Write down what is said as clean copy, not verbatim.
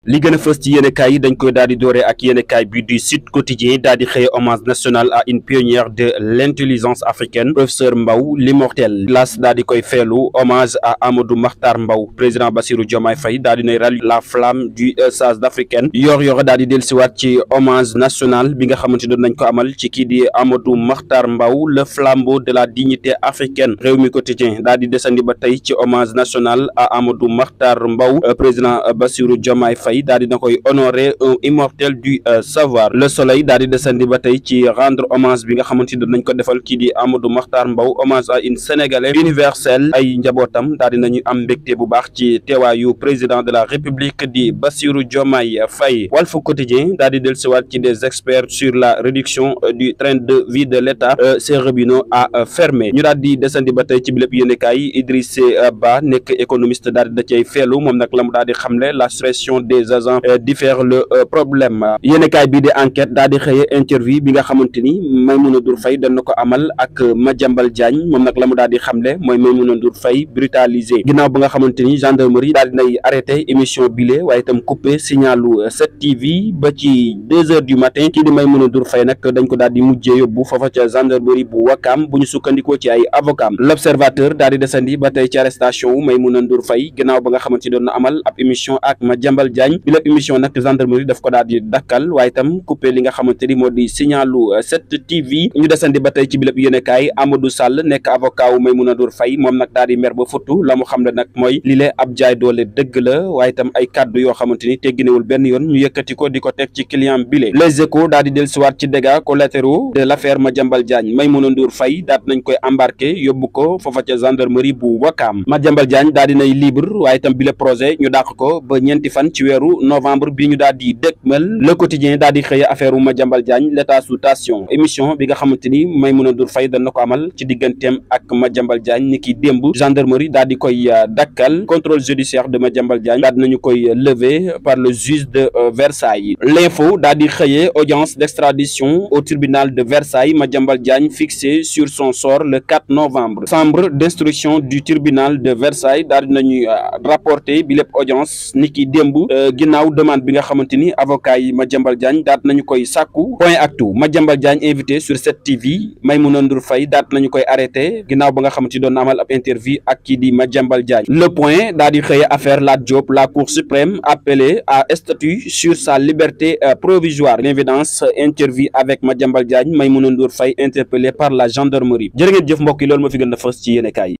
li gën a fës ci yéenekaay yi dañ koy daal di doore ak yéenekaay bi du Sud Quotidien daal di xëye hommage national à une pionnière de l'intelligence africaine professeur Mbow l'immortel. Las daal di koy feelu hommage à Amadou Mahtar Mbow. Président Bassirou Diomaye Faye daal di nay rallier la flamme du sage africaine yor daal di dellusiwaat ci hommage national bi nga xamante doon nañ ko amal ci kii di Amadou Mahtar Mbow le flambeau de la dignité africaine. Rewmi Quotidien daal di desandi ba tey ci hommage national à Amadou Mahtar Mbow. Président Bassirou Diomaye Faye daal di na koy honorer un immortel du savoir. Le Soleil daal di desandi ba tey ci rendre hommage bi nga xamante ni nañ ko defal kii di Amadou Mahtar Mbow hommage à une sénégalaise universelle. Ay njabootam daal di nañu am mbégte bu baax ci teewaayu président de la république di Bassirou Diomaye Faye. Walf Quotidien daal di dellusiwaat ci des experts sur la réduction du train de vie de l'État. Ces robinets à fermer. ñu daal di desandi ba tey ci bilépp yéenekaay Idrissa Ba nekk économiste daal di da cay feelu moom nag la mu daal di xamle la suppression des agents diffère le problème. yéenekaay bii di enquête daal di xëye interview bi nga xamante ni Maïmouna Ndour Faye doon na ko amal ak Madiambal Diagne moom nag la mu daal di xamle mooy Maïmouna Ndour Faye brutalisé ginnaaw ba nga xamante ni gendarmerie daal di nay arrêté émission bile waaye itam coupé signalu 7TV ba ci 2 heures du matin kii di Maïmouna Ndour Faye nag dañ ko daal di mujjee yóbbu foofa ca gendarmerie bu Wakam bu ñu sukkandikoo ci ay avocat. L'Observateur daal di desandi ba tey ci arrestation wu Maïmouna Ndour Faye ginnaaw ba nga xamante ni doon na amal ab émission ak Madiambal Diagne bi lépp émission nag gendarmerie daf ko daal di dakkal waaye itam coupé li nga xamante ni moo di signalu 7TV. ñu desandi ba tey ci bi lépp yéenekaay Amadou Sall nekk avocat wu Maïmouna Ndour Faye moom nag daal di mer ba futtu la mu xam ne nag mooy lile ab jaay doole dëgg la waaye itam ay kàddu yoo xamante ni tegginewul benn yoon ñu yëkkati ko di ko teg ci client bile. Les Échos daal di dellusiwaat ci dégâts collatéraux de l'affaire Madiambal Diagne. Maïmouna Ndour Faye daal nañ koy embarqué yóbbu ko foofa ca gendarmerie bu Wakam. Madiambal Diagne daal di nay libre waaye itam bile projet ñu dàq ko ba ñeenti fan ci weeru novembre bi ñu daal di dëkkmal. Le Quotidien daal di xëye affaire u Madiambal Diagne l'état sous tension émission bi nga xamante ni Maïmouna Ndour Faye dañ na ko amal ci digganteem ak Madiambal Diagne ni ki démb gendarmerie daal di koy dakkal contrôle judiciaire de Madiambal Diagne daal dinañu koy levé par le juge de Versailles. L'info daal di xëye audience d'extradition au tribunal de Versailles Madiambal Diagne fixé sur son sort le 4 novembre. Chambre d'instruction du tribunal de Versailles daal dinañuy rapporté bi lépp audience ni ki démb ginnaaw demande bi nga xamante ni avocat yi Madiambal Diagne daat nañu koy sàkku. Point actu Madiambal Diagne invité sur 7TV Maïmouna Ndour Faye daat nañu koy arrêté ginnaaw ba nga xamante ni doon na amal ab interview ak kii di Madiambal Diagne. Le Point daal di xëye affaire Lat Diop la Cour suprême appelée à statuer sur sa liberté provisoire. L'évidence interview avec Madiambal Diagne Maïmouna Ndour Faye interpellé par la gendarmerie. Jërë ngeen jëf mbokk yi loolu moo fi gën a fës ci yéenekaay yi.